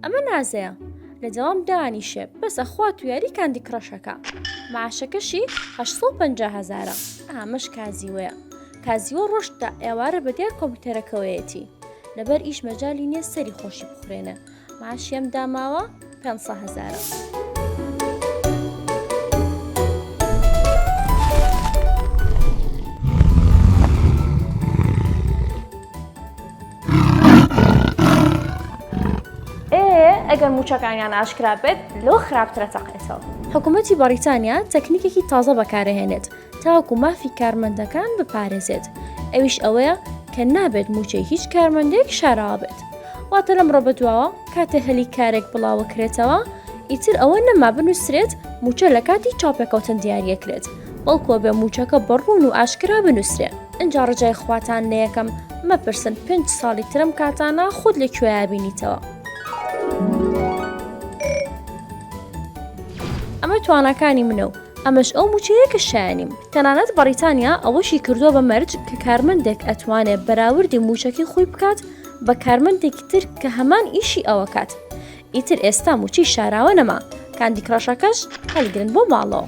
ئەمە نازەیە لە دەوام دانیشێ بەس ئەخوات و یاری کاندی کڕەشەکە معاشەکەشی 850 هەزارە ئامەش کازیوەیە کازیوە ڕۆژ تا ئێوارە بە دیار کۆمپیوتەرەکەوەیەتی لەبەر ئیش مەجالی نییە سەری خۆشی بخورێنێ معاشی ئەم داماوە 500 هەزارە. ئێ ئەگەر مووچەکانیان ئاشکرا بێت لەوە خراپترە تەقێتەوە. حکومەتی بەڕیتانیا تەکنیکێکی تازە بەکارەهێنێت تاوەکو مافی کارمەندەکان بپارێزێت، ئەویش ئەوەیە کە نابێت مووچەی هیچ کارمەندێک شاراوە بێت. واتە لەمڕۆ بەدواوە کاتێ هەلی کارێک بڵاوەکرێتەوە ئیتر ئەوە نەما بنووسرێت مووچە لە کاتی چاوپێکەوتن دیاریەکرێت، بەڵکو ئەبێ مووچەکە بە ڕوون و ئاشکرا بنووسرێ. ئینجا ڕجای خواتان لێیەکەم مەپرسن پێنج ساڵی ترم کاتانە خۆت لە کوێیا بینیتەوە. ئەمە تواناکانی منە و ئەمەش ئەو مووچەیە کە شایەنیم. تەنانەت بەڕیتانیا ئەوەشی کردووە بە مەرج کە کارمەندێک ئەتوانێ بەراوردی مووچەکەی خۆی بکات بە کارمەندێکی تر کە هەمان ئیشی ئەوەکات. ئیتر ئێستا مووچەی شاراوە نەما، کاندی کڕەشەکەش هەڵیگرن بۆ ماڵەوە.